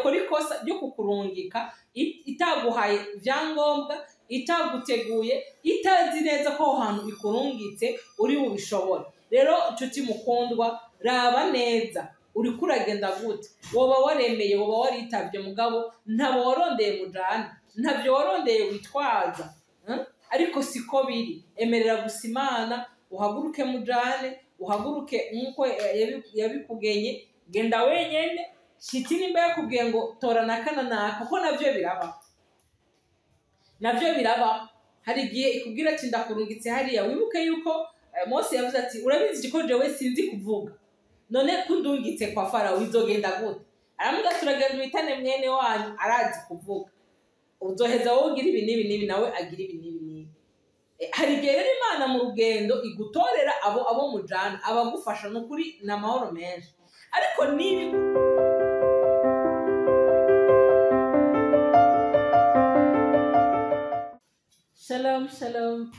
Ntiyokora ikosa ryo kukurungika itaguhaye ibyangombwa, itaguteguye, itazi neza ko aho hantu ikurungitse uri bubishobore. Rero nshuti mukundwa, raba neza uriko uragenda gute. Woba waremeye, woba waritavye, mugabo ntabo warondeye mujana, ntavyo warondeye witwaza, Ariko siko biri. Emerera gusa Imana, uhaguruke mujane, uhaguruke nkuko yabikugenye. Genda wenyene. Shiti nimba yakubwiye ngo tora naka na naka, kuko navyo birabaho, navyo birabaho. Hari igihe ikubwira ati ndakurungitse hariya. Wibuke yuko Mose yavuze ati urabizi ko jewe sinzi kuvuga, none kundungitse kwa Farawo bizogenda gute? Aramubwira ati uragenda uhitane mwene wanyu arazi kuvuga, uzoheza wowe ugira ibi n'ibi n'ibi, nawe agira ibi n'ibi n'ibi. Hari igihe rero Imana mu rugendo igutorera abo mujana, abagufasha. Ni ukuri ni amahoro menshi. Ariko nibi Shalom shalom,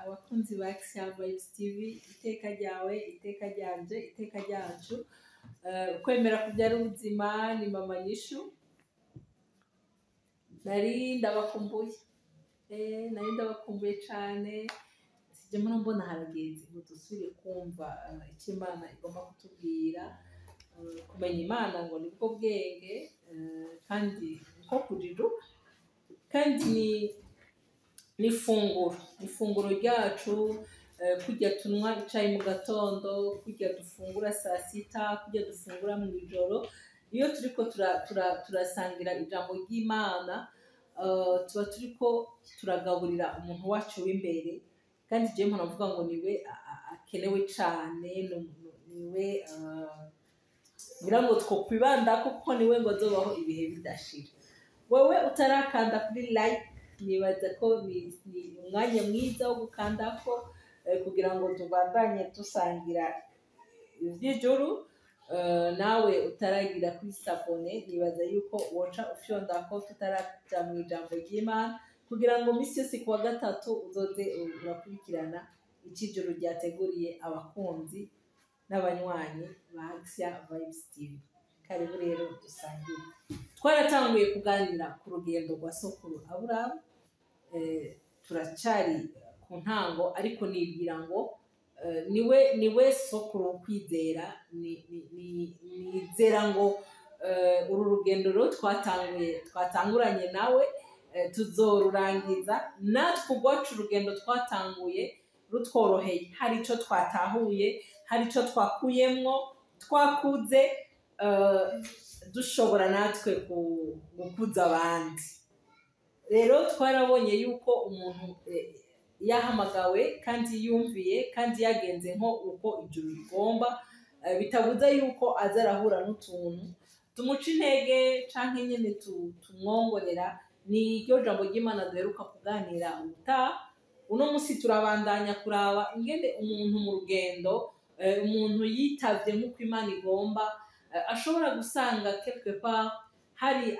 abakunzi ba Axia Vibes TV, iteka ryawe, iteka ryanje, iteka ryacu. Kwemera kubyara ubuzima ni mama Nyishu. Nari ndabakumbuye, nari ndabakumbuye cane. Sije mbona mbona harageze ngo dusubire kumva icyo Imana igomba kutubwira. Kumenya Imana ngo nibwo bwenge, kandi niko kujijuka, kandi ni ifunguro ryacu. Kurya tunywa icayi mu gatondo, kurya dufungura saa sita, kurya dufungura mu ijoro. Iyo turiko turasangira ijambo ry'Imana, tuba turiko turagaburira umuntu wacu w'imbere. Kandi jewe mpora mvuga ngo niwe akenewe cane, niwe ngira ngo twokwibandako, kuko niwe ngo azobaho ibihe bidashira. Wewe utarakanda kuri like, nibaza ko ni umwanya mwiza wo gukandako, kugira ngo tubandanye dusangira ivy'ijuru. Nawe utaragira kuri sabone, nibaza yuko woca ufyondako tutaraja mu ijambo ry'Imana, kugira ngo misi yose kuwa gatatu uzoze urakurikirana icy'ijuru ryateguriye abakunzi n'abanywanyi ba Axia Vibes TV. Karibu rero dusangire. Twaratanguye kuganira ku rugendo rwa sokuru Aburahamu, turacari ku ntango, ariko nibwira ngo niwe sokuru wo kwizera. Nizera ngo uru rugendo rero twatanguranye nawe, tuzorurangiza natwe ubwacu. Urugendo twatanguye rutworoheye, hari ico twatahuye, hari ico twakuyemwo, twakuze, dushobora natwe gukuza abandi. Rero twarabonye yuko umuntu yahamagawe kandi yumviye kandi yagenze nko uko ijuru rigomba, bitabuza yuko aza arahura n'utuntu tumuca intege canke nyene tumwongorera. Ni iryo jambo ry'Imana duheruka kuganira ubutaha. Uno musi turabandanya kuraba ingene umuntu mu rugendo, umuntu yitavye nk'uko Imana igomba, ashobora gusanga quelque part hari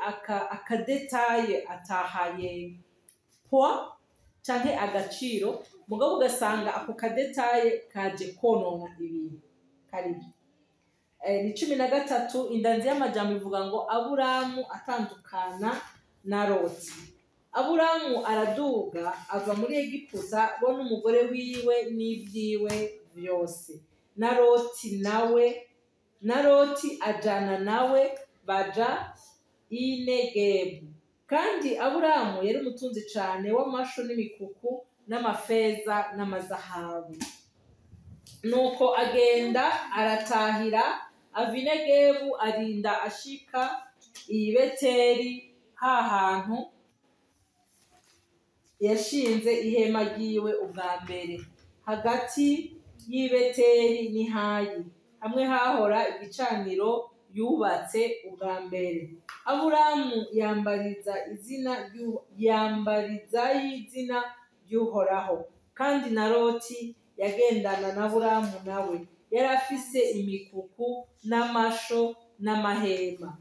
akadetaye atahaye poids canke agaciro, mugabo ugasanga ako kadetaye kaje konona ibintu. Karibu. Ni 13. Indanzi y'amajambo ivuga ngo Aburamu atandukana na Loti. Aburamu araduga ava muri Egiputa, bo n'umugore wiwe n'ivyiwe vyose, na Loti nawe, na Loti ajana nawe, baja i Negebu. Kandi Aburamu yari umutunzi cane w'amasho n'imikuku n'amafeza n'amazahabu. Nuko agenda aratahira ava i Negebu, arinda ashika i Beteli, ha hantu yashinze ihema ryiwe ubwa mbere, hagati y'i Beteli n'i Hayi, hamwe hahora igicaniro yubatse ubwa mbere. Aburamu yambariza izina ry'Uhoraho. Kandi na Loti yagendana na Aburamu, nawe yari afise imikuku n'amasho n'amahema.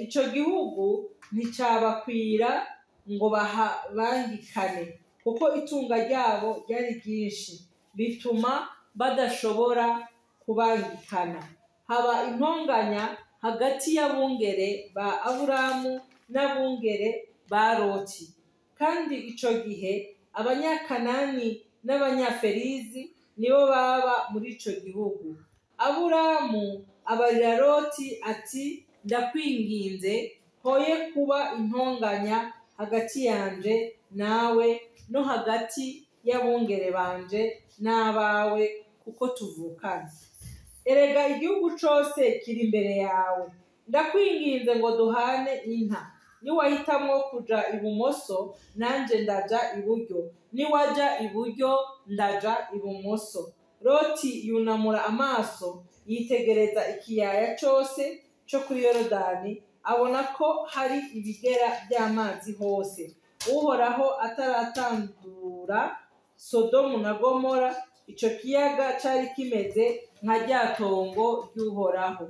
Ico gihugu nticabakwira ngo bahabangikane, kuko itunga ryabo ryari ryinshi, bituma badashobora kubangikana. Haba intonganya hagati y'abungere ba Aburamu n'abungere ba Loti. Kandi ico gihe Abanyakanani n'Abanyaferizi nibo baba muri ico gihugu. Aburamu abarira Loti ati: "Ndakwinginze, hoye kuba intonganya hagati yanje nawe no hagati y'abungere banje n'abawe, kuko tuvukana. Erega igihugu cose kiri imbere yawe. Ndakwinginze ngo duhane inta. Niwahitamwo kuja ibumoso, nanje ndaja iburyo; niwaja iburyo, ndaja ibumoso." Loti yunamura amaso, yitegereza ikiyaya cose co kuri Yorodani, abona ko hari ibigera vy'amazi hose. Uhoraho ataratandura Sodomu na Gomora, ico kiyaga cari kimeze nka rya tongo ry'Uhoraho,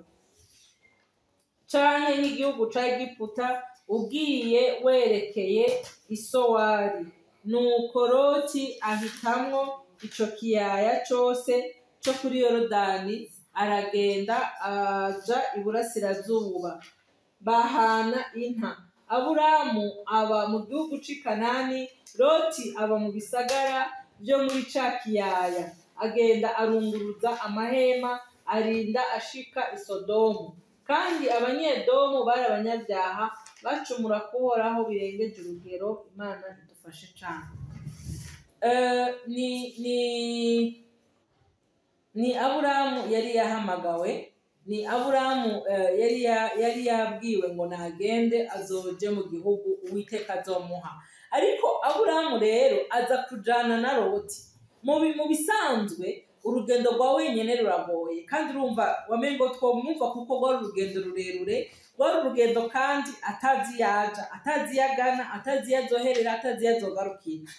canke nk'igihugu ca Egiputa, ugiye werekeye Isowari. Nuko Loti ahitamwo ico kiyaya cose co kuri Yorodani, aragenda aja iburasirazuba. Bahana inta. Aburamu aba mu gihugu c'i Kanani, Loti aba mu bisagara vyo muri ca kiyaya. Agenda arunguruza amahema, arinda ashika i Sodomu. Kandi Abanyedomu bari abanyabyaha, bacumura kuhoraho birengeje urugero. Imana idufashe cane. Ni Aburamu yari yahamagawe, ni Aburamu yari yabwiwe ngo nagende azoje mu gihugu Uwiteka azomuha. Ariko Aburamu rero aza kujana na Loti. Mu bisanzwe urugendo rwa wenyene ruragoye, kandi urumva wamengo twomwumva, kuko rwari urugendo rurerure, rwari urugendo kandi atazi yaja, atazi yagana, atazi yazoherera, atazi yazogarukira.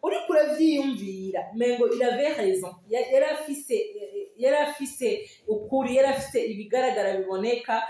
Uriko uravyiyumvira, umengo il avait raison, yari afise ukuri, yari afise ibigaragara biboneka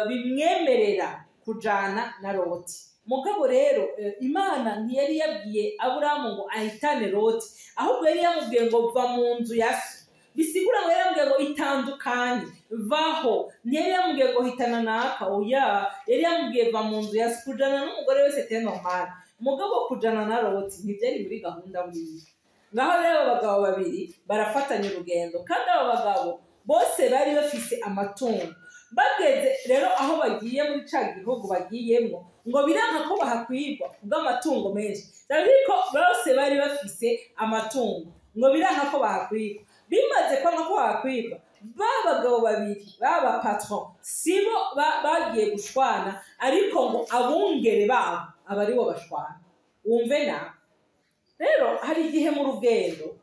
bimwemerera kujana na Loti. Mugabo rero Imana ntiyari yabwiye Aburamu ngo ahitane Loti, ahubwo yari yamubwiye ngo va mu nzu ya so. Bisigura ngo yari yamubwiye ngo itandukanye, vaho. Ntiyari yamubwiye ngo hitana naka, oya, yari yamubwiye va mu nzu ya so. Kujana n'umugore wese c'est normal, mugabo kujana na Loti ntibyari muri gahunda buriya. Ngaho rero aba bagabo babiri barafatanya urugendo, kandi aba bagabo bose bari bafise amatungo. Bageze rero aho bagiye muri ca gihugu bagiyemwo, ngo biranka ko bahakwirwa kubw'amatungo menshi. Ariko bose bari bafise amatungo, ngo biranka ko bahakwirwa. Bimaze kwanga ko bahakwirwa, ba bagabo babiri baba patron sibo bagiye gushwana, ariko ngo abungere babo aba aribo bashwana. Wumve nawe rero, hari igihe mu rugendo,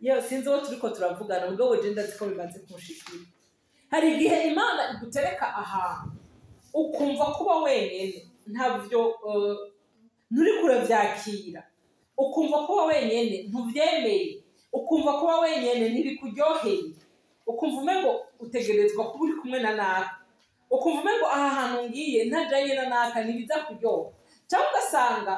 yo sinzi uwo turiko turavugana, mugabo je ndazi ko bimaze kunshikira. Hari igihe Imana igutereka ahantu ukumva kuba wenyene ntavyo, nturiko uravyakira, ukumva kuba wenyene ntuvyemeye, ukumva kuba wenyene ntibikuryoheye, ukumva umengo utegerezwa kuba uri kumwe na naka, ukumva umengo aha hantu ngiye ntajanye na naka ntibiza kuryoha. Cyangwa ugasanga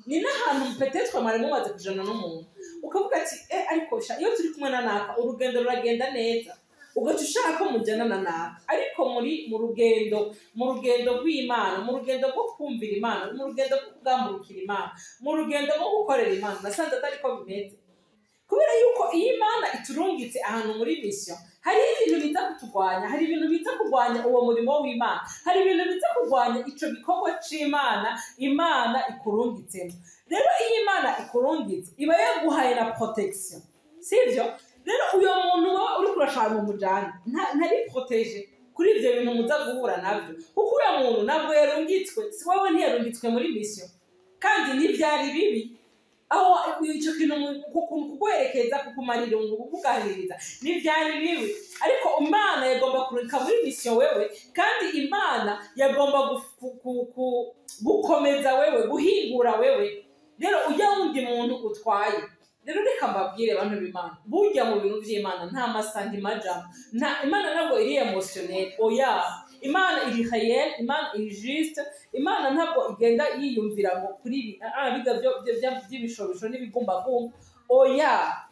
ni n'ahantu peut-être mwari mumaze kujana n'umuntu, ukavuga ati: "Eh, ariko sha, iyo turi kumwe na naka urugendo ruragenda neza." Ugaca ushaka ko mujyana na naka. Ariko muri mu rugendo rw'Imana, mu rugendo rwo kumvira Imana, mu rugendo rwo kugamburukira Imana, mu rugendo rwo gukorera Imana, nasanze atari ko bimeze. Kubera yuko iyo Imana iturungitse ahantu muri mission, hari ibintu biza kuturwanya, hari ibintu biza kurwanya uwo murimo w'Imana, hari ibintu biza kurwanya ico gikorwa c'Imana Imana ikurungitsemo. Rero iyo Imana ikurungitse, iba yaguhaye na protection, sivyo? Rero uyo muntu wowe uriko urashaka ngo mujane ntari protégé kuri ivyo bintu muza guhura navyo, kuko uyo muntu ntabwo yarungitswe, si wowe, ntiyarungitswe muri mission. Kandi ntivyari bibi aho icyo kintu kuguherekeza, kukumarira irungu, kukuganiriza, ntibyari bibi. Ariko Imana yagomba kureka muri mission wewe, kandi Imana yagomba gukomeza wewe, guhingura wewe. Rero ujya wundi muntu utwaye. Rero reka mbabwire, bantu b'Imana, burya mu bintu by'Imana nta masantima ajamo. Nta Imana ntabwo iri émotionnel, oya. Imana iri réel, Imana iri juste. Imana ntabwo igenda yiyumvira ngo kuri ibi biga by'ibishobisho n'ibigumbagumba, oya.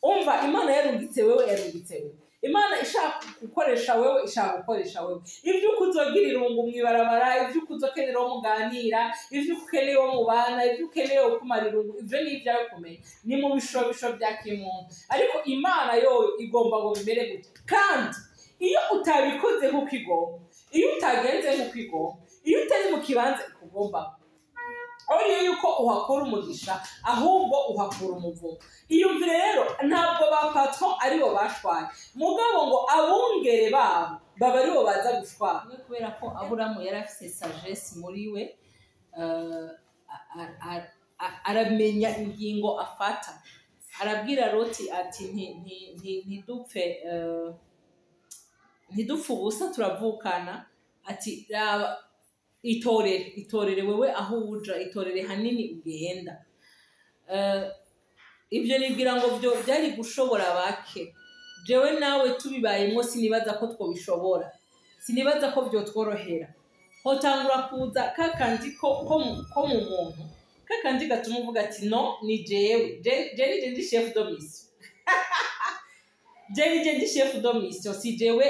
Umva, Imana yarungitse wewe, yarungitse wewe. Imana ishaka gukoresha wewe, ishaka gukoresha wewe. Ibyo uzogira irungu mw'ibarabara, ibyo uzokenera uwo muganira, ibyo ukeneye uwo mubana, ibyo ukeneye ukumara irungu, ibyo ni ibyawe kumenya, ni mu bishobisho bya kimuntu. Ariko Imana yoyo igomba ngo bimere gute? Kandi iyo utabikoze nk'uko igomba, iyo utagenze nk'uko igomba, iyo utari mu kibanza ikugomba, aho yuko uhakura umugisha, ahubwo uhakura umuvumo. Iyumvire rero, ntabwo ba patron aribo bashwaye, mugabo ngo abungere babo baba aribo baza gushwara. Kubera ko Aburamu yari afise sagesse muri we, aramenya ingingo afata. Arabwira Loti ati: "Ntidupfe, ntidupfe ubusa, turavukana." Ati: "Raba, itorere, itorere wewe aho uja, itorere hanini ugenda." Ibyo nibwira ngo byo byari gushobora bake. Jewe nawe tubibayemo, sinibaza ko twobishobora, sinibaza ko byotworohera. Hotangura kuza kakandi ko mu muntu, kakandi gatuma uvuga ati: "No, ni jewe, je ni je ndi chef de mission, je ni je ndi chef de mission, si jewe,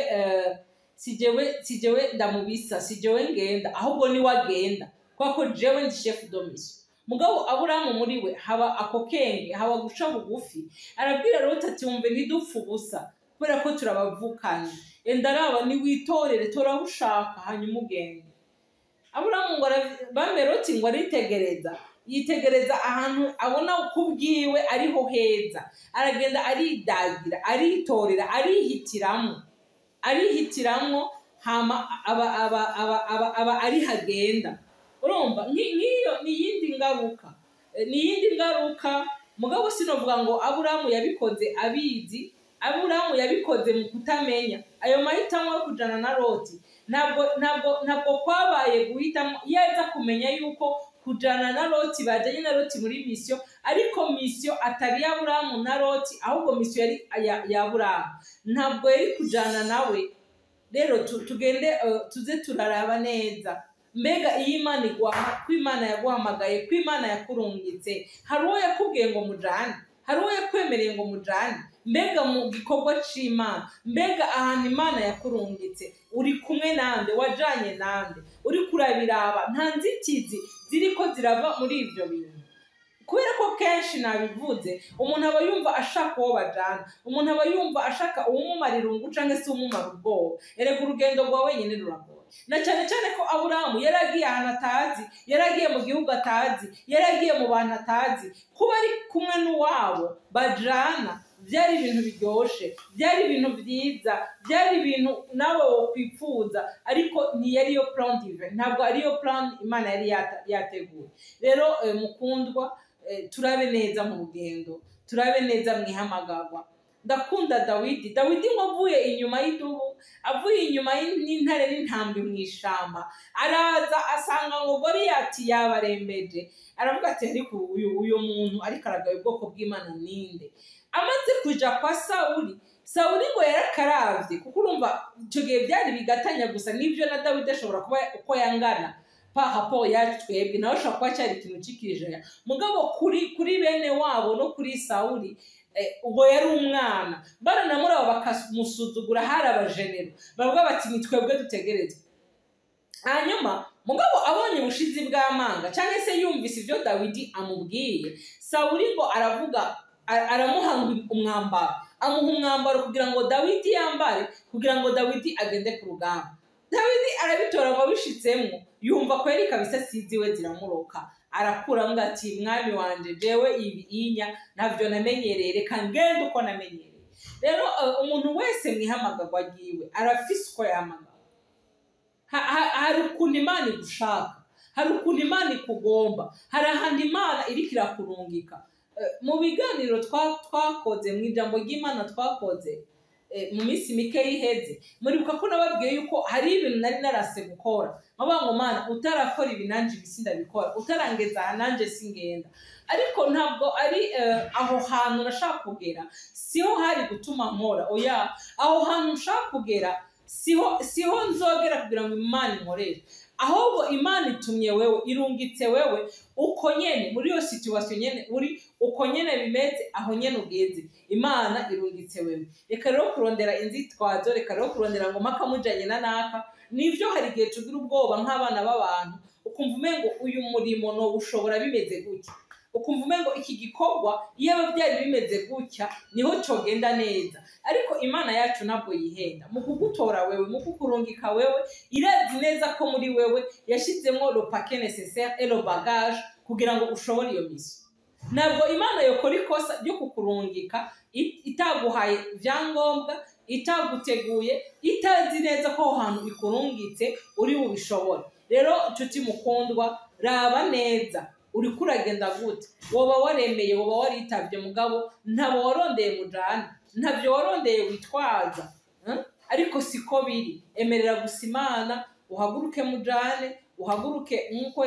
si jewe, si jewe ndamubisa, si jewe ngenda, ahubwo ni wagenda, kubera ko jewe ndi chef de mission." Mugabo Aburamu muri we haba ako kenge, haba guca bugufi. Arabwira Loti ati: "Wumve, ntidupfe ubusa kubera ko turabavukanye. Enda araba, niwitorere, tora aho ushaka, hanyuma ugende." Aburamu ngo bambe, Loti ngo aritegereza, yitegereza ahantu abona ko ubwiwe ariho heza, aragenda, aridagira, aritorera, arihitiramo, arihitiramo, hama aba ari hagenda. Urumva, nk'iyo ni iyindi ngaruka, ni iyindi ngaruka. Mugabo sinovuga ngo Aburamu yabikoze abizi. Aburamu yabikoze mu kutamenya. Ayo mahitamo yo kujana na Loti ntabwo kwabaye guhitamo. Iyo aza kumenya yuko kujana na Loti, bajanye na Loti muri mission, ariko mission atari iya Aburamu na Loti, ahubwo mission yari ya Aburamu, ntabwo yari kujana nawe. Rero tugende, tuze turaraba neza. Mbega iyo Imana iguha, ko Imana yaguhamagaye, ko Imana yakurungitse, hari uwo yakubwiye ngo mujane? Hari uwo yakwemereye ngo mujane? Mbega mu gikorwa c'Imana, mbega ahantu Imana yakurungitse, uri kumwe nande? Wajanye nande? Uri kurabiraba, nta nzitizi ziriko zirava muri ivyo bintu? Kubera ko kenshi nabivuze, umuntu aba yumva ashaka uwo bajana, umuntu aba yumva ashaka uwumumara irungu canke se uwumumara ubwoba. Erega urugendo rwa wenyine ruragoye, na cyane cyane ko Aburamu yari agiye ahantu atazi, yari agiye mu gihugu atazi, yari agiye mu bantu atazi. Kuba ari kumwe n'uwabo bajana byari ibintu biryoshe, byari ibintu byiza, byari ibintu nawe wokwipfuza, ariko ntiyari yo plan divin, ntabwo ariyo plan Imana yari yateguye. Rero mukundwa, turabe neza mu rugendo, turabe neza mu ihamagarwa. Ndakunda Dawidi. Dawidi ngo avuye inyuma y'idubu, avuye inyuma y'intare n'intambwe mu ishamba, araza asanga ngo Goriyati yabarembeje. Aravuga ati: "Ariko uyu muntu ariko aragaye ubwoko bw'Imana ninde?" Amaze kuja kwa Sawuli, Sawuli ngo yarakaravye, kuko urumva icyo gihe byari bigatanya gusa n'ibyo na Dawidi ashobora kuba uko yangana par rapport yacu twebwe, nawe ashobora kuba cyari ikintu cikijaya. Mugabo kuri bene wabo no kuri Sawuli, ubwo yari umwana, baranamuraba bakamusuzugura. Hari abajenero bavuga bati: "Ni twebwe dutegerezwa." Hanyuma mugabo abonye ubushizi bw'amanga, cyangwa se yumvise ibyo Dawidi amubwiye, Sawuli ngo aravuga, aramuha umwambaro, amuha umwambaro kugira ngo Dawidi yambare, kugira ngo Dawidi agende ku rugamba. Dawidi arabitora, ngo abishitsemo yumva kweri kabisa siziwe ziramuroka. Arakura ngo ati: "Mwami wanje, jewe ibi inya ntabyo namenyereye, reka ngende uko namenyereye." Rero umuntu wese mwihamagarwa ryiwe arafise uko yahamagawe. Hari ukuntu Imana igushaka, hari ukuntu Imana ikugomba, hari ahantu Imana iriko irakurungika. Mu biganiro twakoze mu ijambo ry'Imana twakoze mu minsi mike yiheze, muribuka ko nababwiye yuko hari ibintu nari narase gukora, nkavuga ngo: "Mana, utarakora ibi nanje ibi sindabikora, utarangeza aha nanje singenda." Ariko ntabwo ari aho hantu nashaka kugera siho hari gutuma nkora. Oya, aho hantu nshaka kugera. Siho nzogera kugira ngo Imana inkoreshe, ahubwo Imana itumye wewe, irungitse wewe uko nyene muri iyo situation nyene uri, uko nyene bimeze, aho nyene ugeze, Imana irungitse wewe. Reka rero kurondera inzitwazo, reka rero kurondera ngo mpaka mujanye na naka. Nivyo, hari igihe tugira ubwoba nk'abana b'abantu, ukumva umengo uyu murimo no ushobora bimeze gutya, ukumva umengo iki gikorwa iyo byari bimeze gutya niho cogenda neza. Ariko Imana yacu ntabwo yihenda mu kugutora wewe, mu kukurungika wewe. Irazi neza ko muri wewe yashizemo le paquet nécessaire et le bagage kugira ngo ushobore iyo mission. Ntabwo Imana yokora ikosa ryo kukurungika itaguhaye ibyangombwa, itaguteguye, itazi neza ko aho hantu ikurungitse uri bubishobore. Rero nshuti mukundwa, raba neza uriko uragenda gute. Woba waremeye, woba waritavye, mugabo ntabo warondeye mujana, ntabyo warondeye witwaza, Ariko siko biri. Emerera gusa Imana, uhaguruke mujane, uhaguruke nk'uko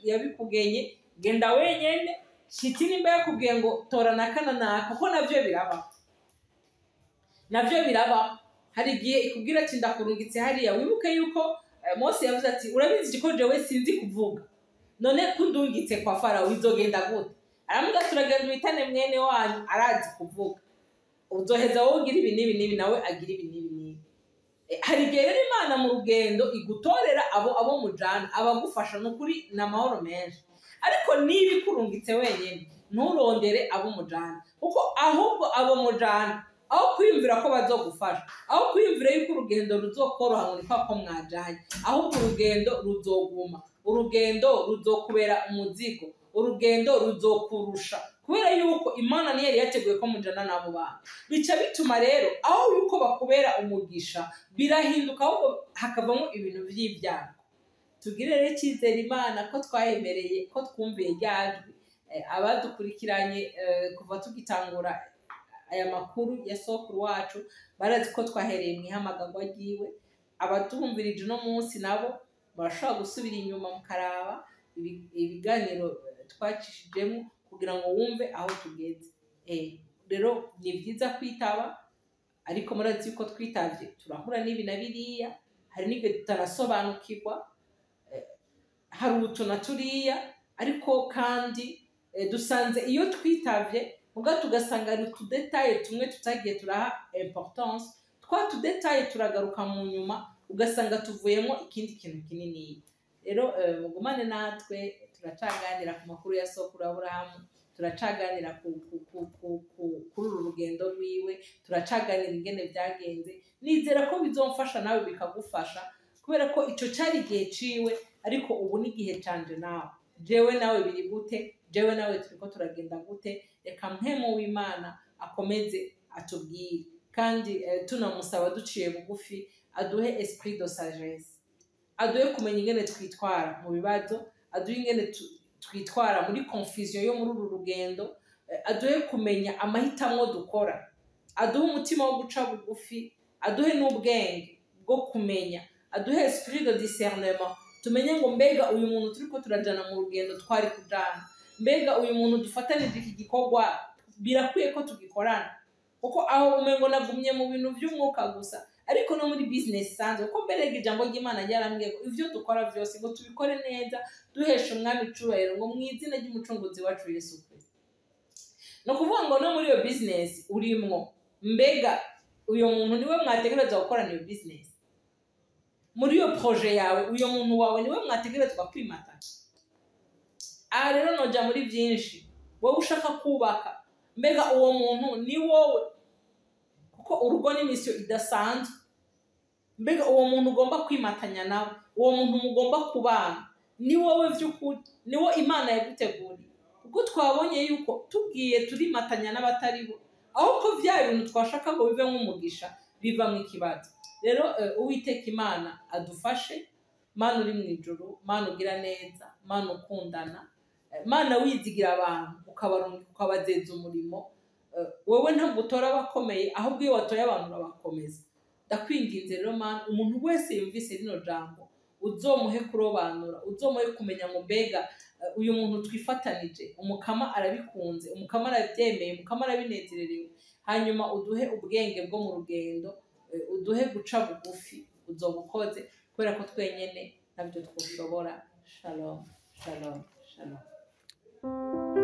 yabikugenye. Genda wenyene, shiti nimba yakubwiye ngo tora naka na naka, kuko navyo birabaho, navyo birabaho. Hari igihe ikubwira ati ndakurungitse hariya. Wibuke yuko Mose yavuze ati urabizi ko jewe sinzi kuvuga, none kundungitse kwa Farawo bizogenda gute? Aramubwira turagenda uhitane mwene wanyu arazi kuvuga, uzoheza wowe ugira ibi n'ibi n'ibi, nawe agira ibi n'ibi n'ibi. Hari igihe rero Imana mu rugendo igutorera abo mujana, abagufasha. Ni ukuri ni amahoro menshi. Ariko niba ikurungitse wenyine, nturondere abo mujana, kuko ahubwo abo mujana, aho kwiyumvira ko bazogufasha, aho kwiyumvira yuko urugendo ruzokoroha ngo ni kwa ko mwajanye, ahubwo urugendo ruzoguma, urugendo ruzokubera umuzigo, urugendo ruzokurusha, kubera yuko Imana niyo yari yateguye ko mujana n'abo bantu. Bica bituma rero aho yuko bakubera umugisha birahinduka, ahubwo hakavamo ibintu vy'ibyago. Tugire rero icyizere Imana ko twayemereye, ko twumviye ryajwi. Abadukurikiranye kuva tugitangura aya makuru ya sokuru wacu barazi ko twahereye mu ihamagarwa ryiwe. Abatumvirije uno munsi nabo barashobora gusubira inyuma mukaraba ibiganiro twacishijemo kugira ngo wumve aho tugeze. Rero ni byiza kwitaba, ariko murazi yuko twitavye turahura n'ibi na biriya, hari n'igihe tutarasobanukirwa, hari utu na turiya. Ariko kandi dusanze iyo twitavye muga tugasanga hari utudétails tumwe tutagiye turaha importance, twa tudétails turagaruka mu nyuma ugasanga tuvuyemo ikindi kintu kinini. Rero mugumane natwe, turacaganira ku makuru ya sokuru Aburahamu, turacaganira kuri uru rugendo rwiwe, turacaganira ingene byagenze. Nizera ko bizomfasha nawe bikagufasha, kubera ko ico cari igihe ciwe, ariko ubu ni igihe canje nawe. Jewe nawe biri gute? Jewe nawe turiko turagenda gute? Reka mpwemu w'Imana akomeze atubwire, kandi tunamusaba duciye bugufi aduhe esprit de sagesse, aduhe kumenya ingene twitwara mu bibazo, aduhe ingene twitwara muri confusion yo muri uru rugendo, aduhe kumenya amahitamwo dukora, aduhe umutima wo guca bugufi, aduhe n'ubwenge bwo kumenya, aduhe esprit de discernement, tumenye ngo mbega uyu muntu turiko turajana mu rugendo twari kujana, mbega uyu muntu dufatanije iki gikorwa birakwiye ko tugikorana? Kuko aho umengo nagumye mu bintu by'umwuka gusa, ariko no muri business isanzwe, kuko mbere ijambo ry'Imana ryarambwiye ngo ivyo dukora vyose ngo tubikore neza duhesha Umwami icubahiro, ngo mu izina ry'Umucunguzi wacu Yesu Kristo. Ni ukuvuga ngo no muri iyo business urimwo, mbega uyo muntu niwe mwategerezwa gukorana iyo business? Muri iyo projet yawe, uyo muntu wawe niwe mwategerezwa kwimatana? Aha rero noja muri byinshi. Wowe ushaka kubaka, mbega uwo muntu ni wowe? Kuko urugo ni mission idasanzwe. Mbega uwo muntu ugomba kwimatanya nawe, uwo muntu mugomba kubana, ni wowe vy'ukuri, niwo Imana yaguteguriye? Kuko twabonye yuko tugiye turimatanya n'abatari bo, ahubwo vya bintu twashaka ngo bive nk'umugisha biva mu ikibazo. Rero Uwiteka Imana adufashe. Mana uri mu ijuru, Mana ugira neza, Mana ukundana, Mana wizigira abantu ukabarungika ukabazeza umurimo, wewe ntabwo utora abakomeye, ahubwo iyo watoye abantu urabakomeza. Ndakwinginze rero Mana, umuntu wese yumvise rino jambo uzomuhe kurobanura, uzomuhe kumenya ngo mbega uyu muntu twifatanije, Umukama arabikunze, Umukama arabyemeye, Umukama arabinezererewe. Hanyuma uduhe ubwenge bwo mu rugendo. Uduhe guca bugufi, uzoba ukoze, kubera ko twenyene ntabyo twoshobora. Shalom, shalom, shalom.